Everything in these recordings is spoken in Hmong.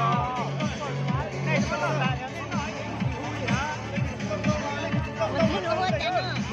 Tes mas lawm, muaj tshaj tas pab muaj tes thiab.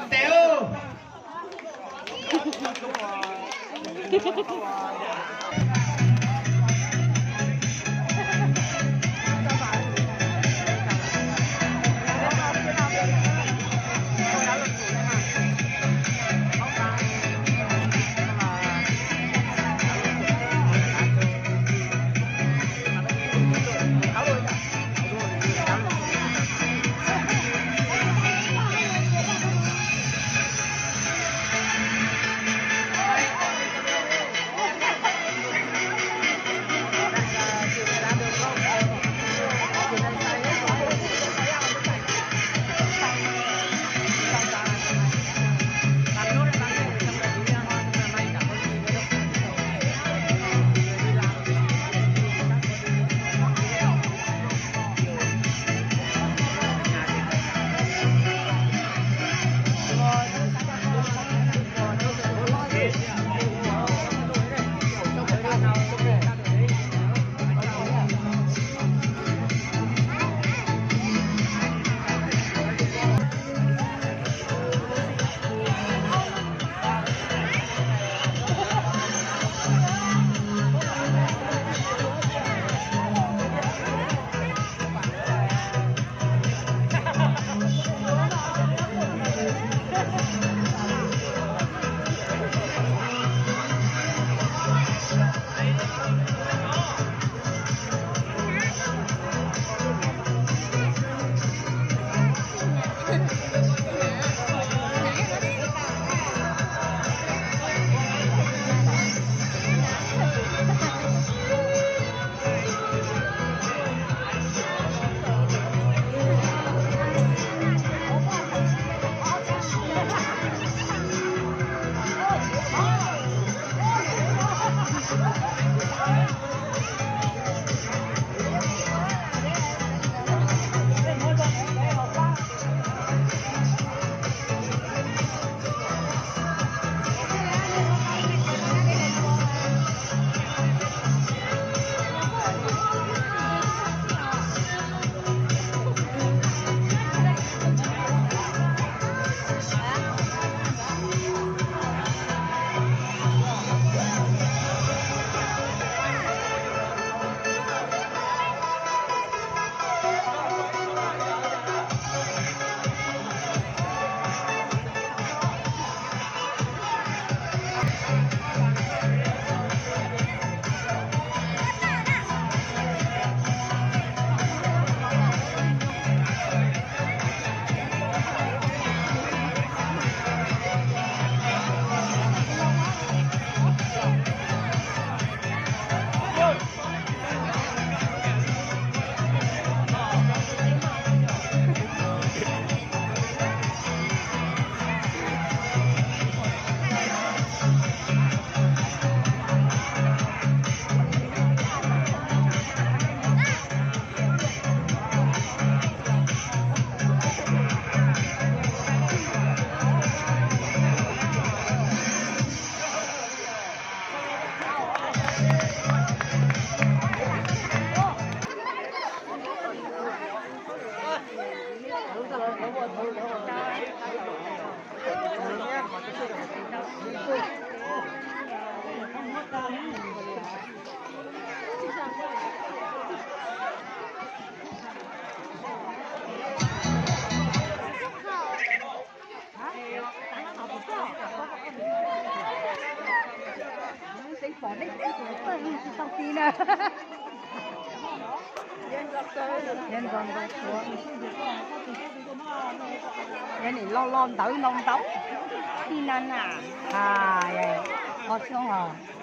Tes rau. Tes. Yog nim los los ntawd ntau ntau, tib na na, ha, ho xyoo os.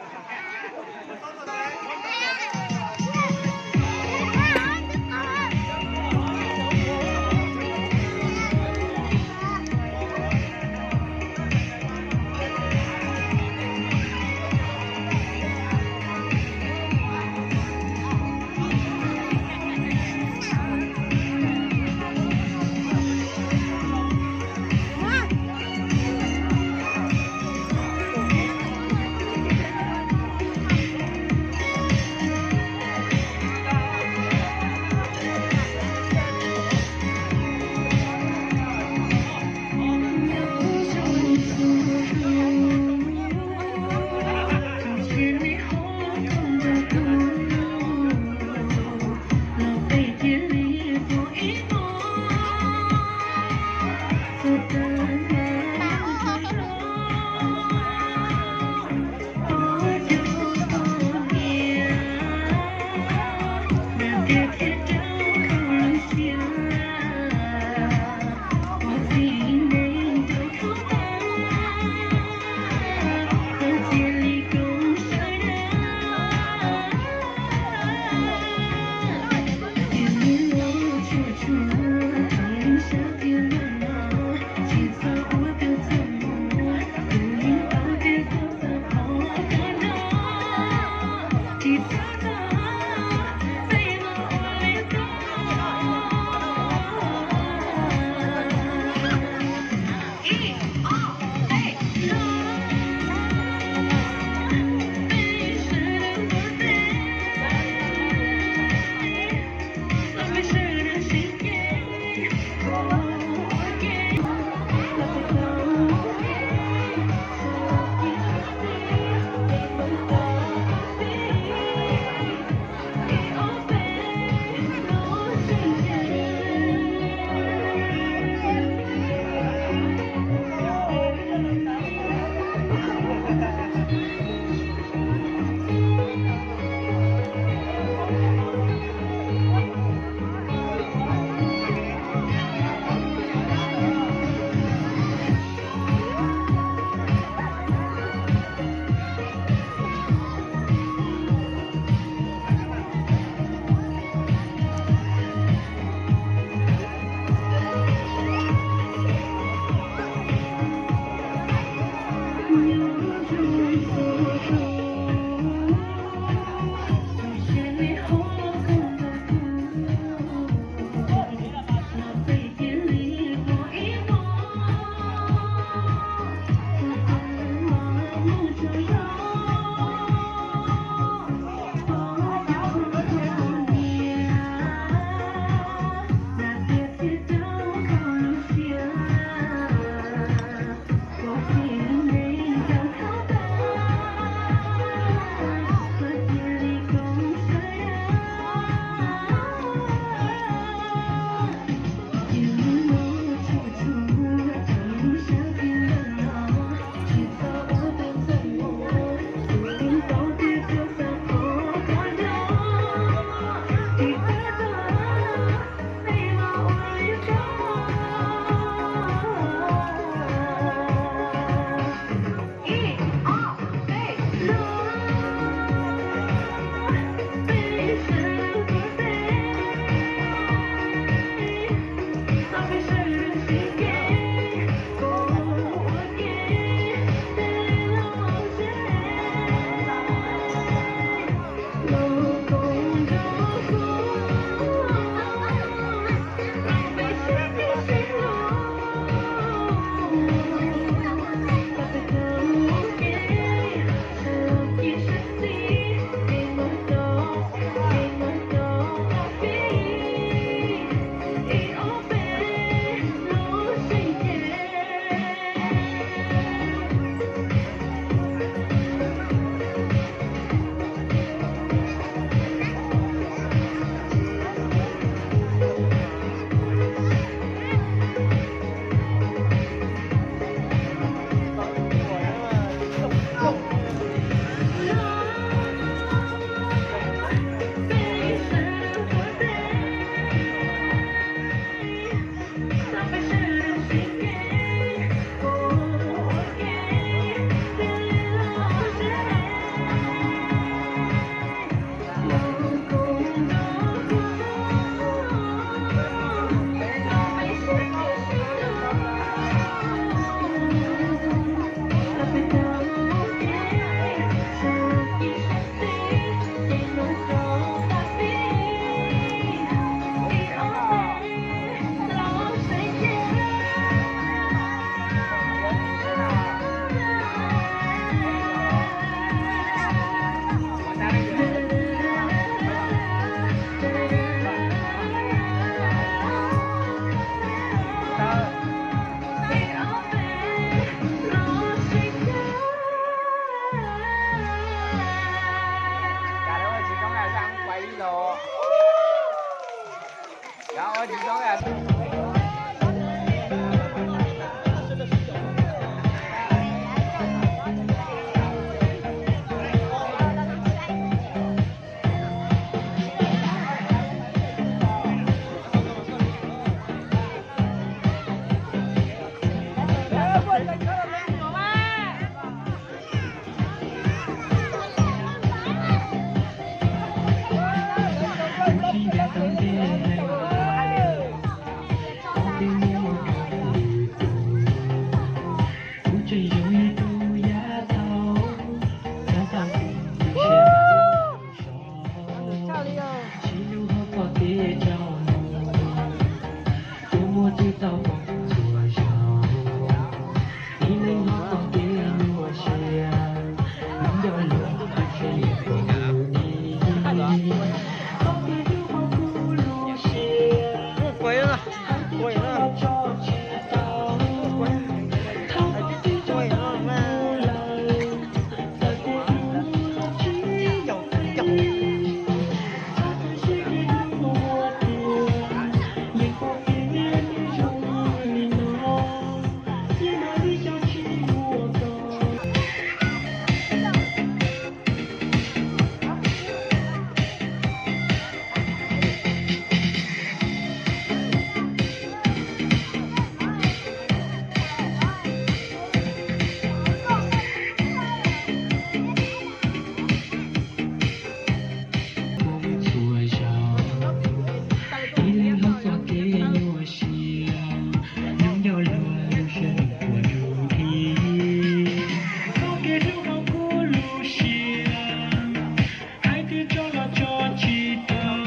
Hais tias tso los tso tsis tau,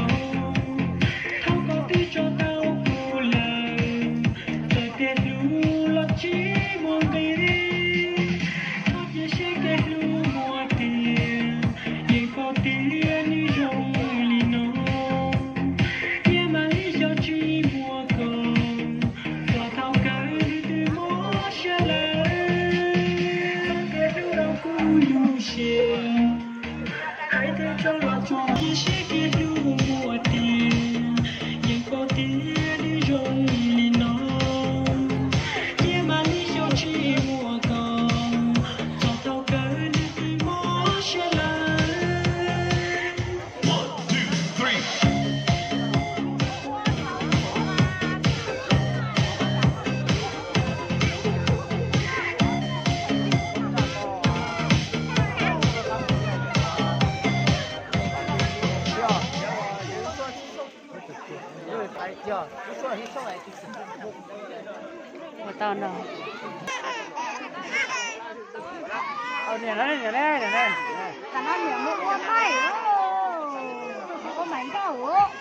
thaum koj twb tso tau kuv lawm, txawm tias hlub los tsis muaj nqis, koj cia siab kev hlub muaj tiag, yeej paub tias nws zoo li no, cia mam li xyaum tsis muaj koj, txog thaum kawg nws twb mob siab lawm, kev hlub rau kuv lub siab. Hais tias tso los tso, cia siab kev hlub muaj tiag, yeej paub tias nws zoo li no, cia mam li xyaum tsis muaj koj, txog thaum kawg nws twb mob siab lawm. Ua tau no. Tam no niam mus ua maim, ua maim nkauj.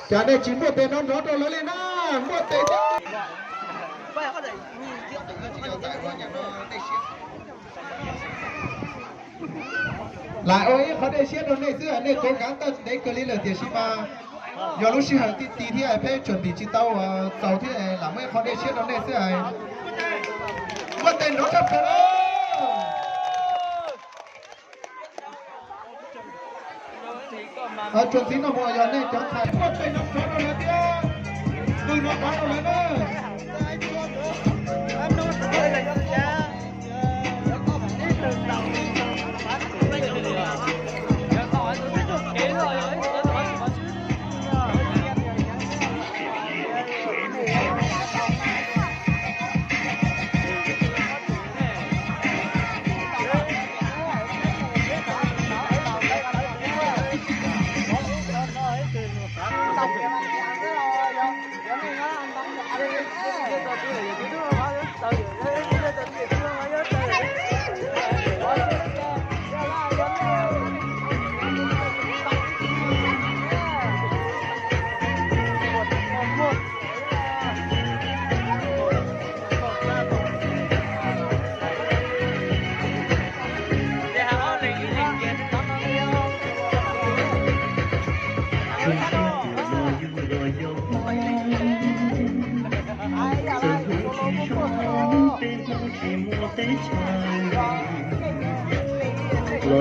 Cas nej tsis muaj tes nrov nrov rau lawv li na, muaj tes thiab. Lam ua ib qho dej siab rau nej xwb, nej kov kav tau ntev kawg li lawm tiam sis mas yog lub sij hawm tib ti thiab peb tsuas ntim tsis tau txaus thiab, lam muaj ib qho dej siab rau nej xwb. Muaj tes nrov tshaj plaws. Tsuas ntxiv no mus yog nej cov ntxhais muaj tes nrov nrov rau lawv thiab, tus nrov nrov rau lawv na. Txawm hnub tsis zoo, peb hnub tsis muaj teb chaws, los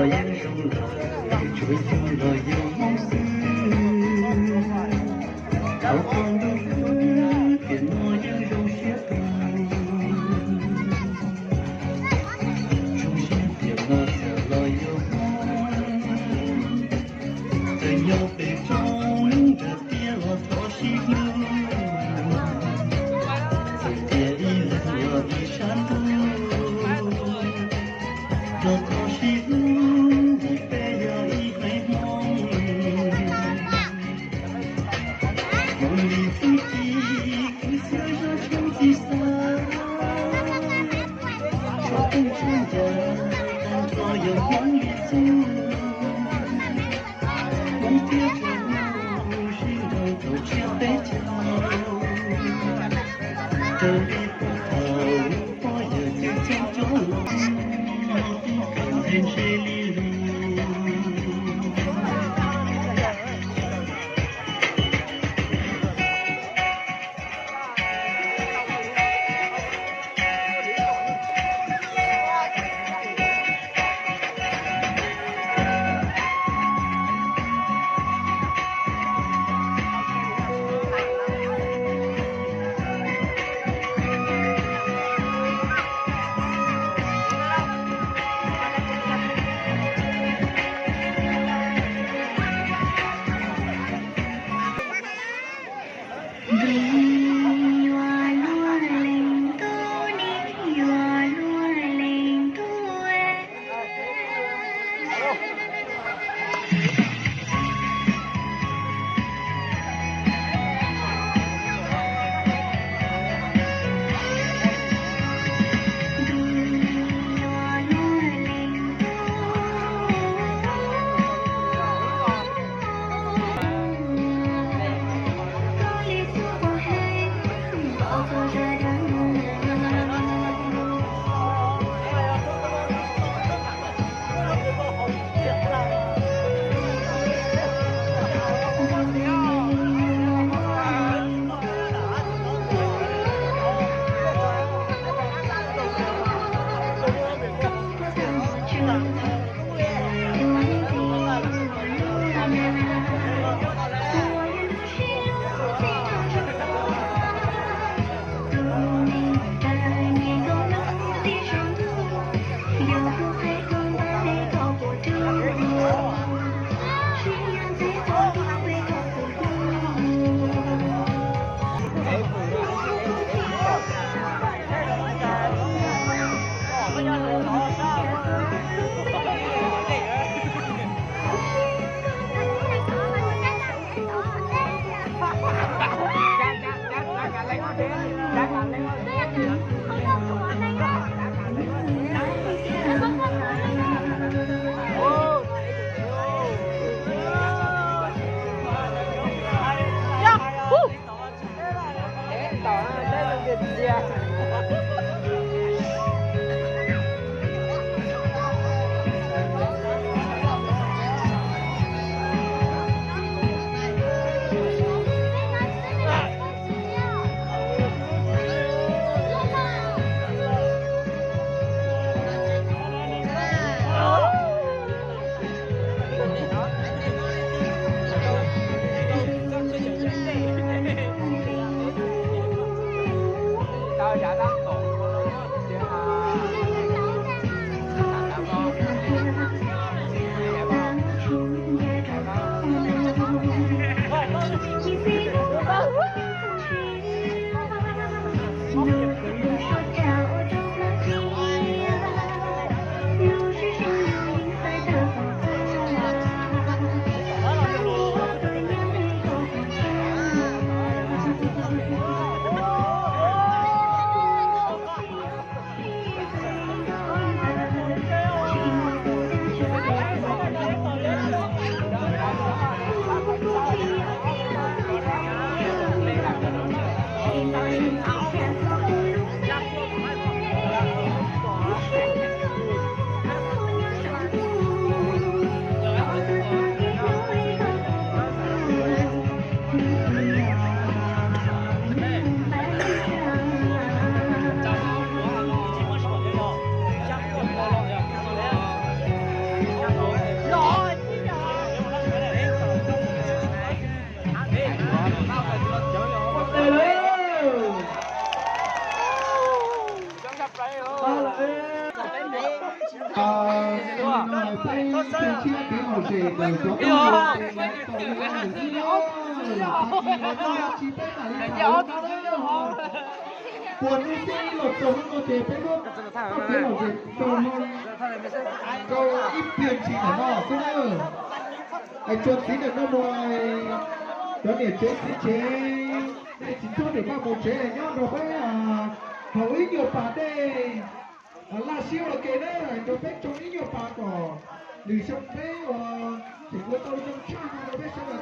yeej zoo lawm, tsuas yog los yog Hmoob xwb. Thaum txog ntuj, tiam no yeej zoo siab kawg. Zoo siab tiam no txawm los yog Hmoob, txawm nyob pem roob nram tiaj los thov sib hlub, txawm tias ib leeg los ib sab ntuj, los thov sib hlub vim peb yog ib haiv Hmoob. Hmoob li txuj ci kwv txhiaj zaj tshoob txij xav, tshuav tooj tshuav ncas, tag nrho yog Hmoob li txuj. Hmoob thiab tsoom Hmoob sib nrog thaum tshiab peb caug, raws li puag thaum pog yawg cov txheeb cov laus, nthe ntshe li lus. Peb tug tshiab kev hauj zem ntawm cov tub hluas tau li no lawm xwb na. Tsis peb mam li tham, puas hnub xib los txog hnub no ces peb muab txoj kev hauj zem tau li rau ib pliag ntsis ntawm no xwb na. Es tsuas txiv ntawm no mus, cov niam tsev txiv tsev, nej txiv tub niam maj mus tsev nyob rau peb haus ib nyuag pas dej, laj siab ua ke na, rau peb tsoo ib nyuag pas kom lwm xyoo peb ua tseem ua tau zoo tshaj no rau peb sawv daws.